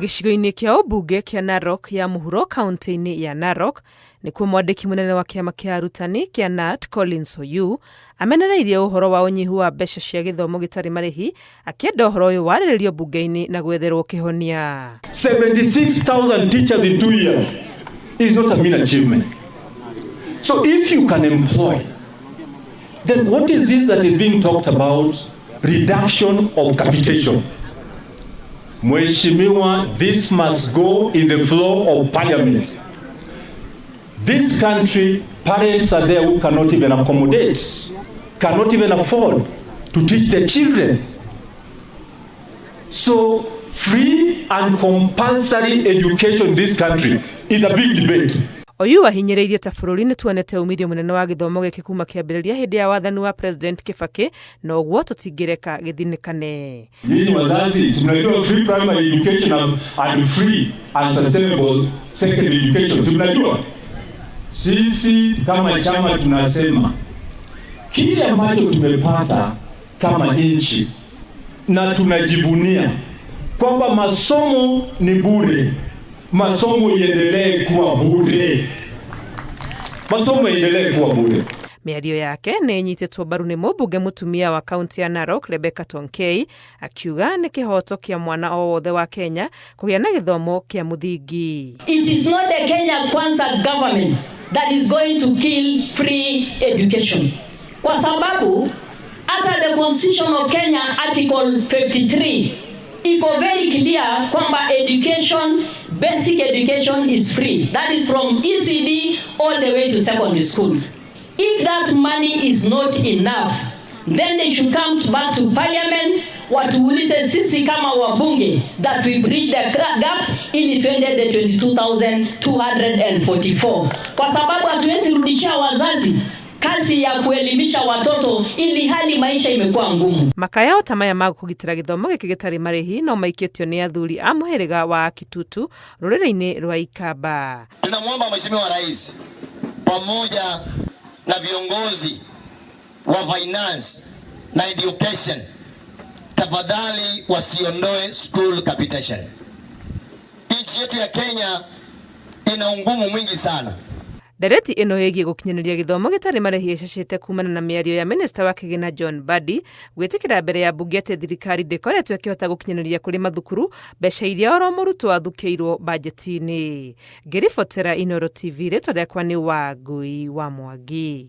Gĩcigo-inĩ kĩa ũmbunge kĩa Narok ya mũhuro kaunti-inĩ ya Narok nĩkuo mwandĩki mũnene wa kĩama kĩa arutani kĩa KNUT Collins Oyu amenereirie ũhoro wa ũnyihu wa mbeca cia gĩthomo gĩtarĩ marĩhi akĩenda ũhoro ũyũ warĩrĩrio mbunge-inĩ na gwetherwo kĩhonia. 76,000 teachers in 2 years is not a mean achievement. So if you can employ, then what is this that is being talked about? Reduction of capitation. Mheshimiwa, this must go in the floor of parliament. This country, parents are there who cannot even accommodate, cannot even afford to teach their children. So free and compulsory education in this country is a big debate. Oyu ahinyĩrĩirie ta bũrũri nĩ tuonete umithio mũnene wa gĩthomo gĩkĩ kuma kĩambĩrĩria hĩndĩ ya wathani wa President Kibaki na ũguo tũtingĩreka gĩthinĩkane. Nyinyi wazazi, si mnajua free primary education and free and sustainable secondary education, si mnajua? Sisi kama chama tunasema kile ambacho tumepata kama nchi na tunajivunia kwamba masomo ni bure, masomo iendelee kuwa bure, masomo iendelee kuwa bure. Mĩario yake nĩ ĩnyitĩtwo mbaru nĩ mũmbunge mũtumia wa kaunti ya Narok Rebecca Tonkei akiuga nĩ kĩhoto kĩa mwana o wothe wa Kenya kũgĩa na gĩthomo kĩa mũthingi. It is not the Kenya Kwanza government that is going to kill free education. Kwa sababu hata the Constitution of Kenya Article 53 iko very clear kwamba education, basic education is free. That is from ECD all the way to secondary schools. If that money is not enough, then they should come back to parliament watuulize sisi kama wabunge that we bridge the gap ili twende the 22,244 kwa sababu hatuwezi rudishia wazazi kazi ya kuelimisha watoto ili hali maisha imekuwa ngumu. Makaya ta maya ma kũgitĩra gĩthomo gĩkĩ gĩtarĩ marĩhi no maikĩtio nĩ athuri a mũhĩrĩga wa Kitutu rũrĩrĩ-inĩ rwa Ikamba. Tunamwomba Mheshimiwa Rais pamoja na viongozi wa finance na education, tafadhali wasiondoe school capitation. Nchi yetu ya Kenya ina ungumu mwingi sana. Ndereti ĩno ĩgiĩ gũkinyanĩria gĩthomo gĩtarĩ marĩhi ĩcacĩte kumana na mĩario ya minista wa kĩgĩna John Mbadi gwĩtĩkĩra mbere ya mbunge atĩ thirikari ndĩkoretwo ĩkĩhota gũkinyanĩria kũrĩ mathukuru mbeca iria oro mũrutwo athukĩirwo bajeti-inĩ. Ngĩribotera Inooro TV, rĩtwa rĩakwa nĩ Wangui wa Mwangi.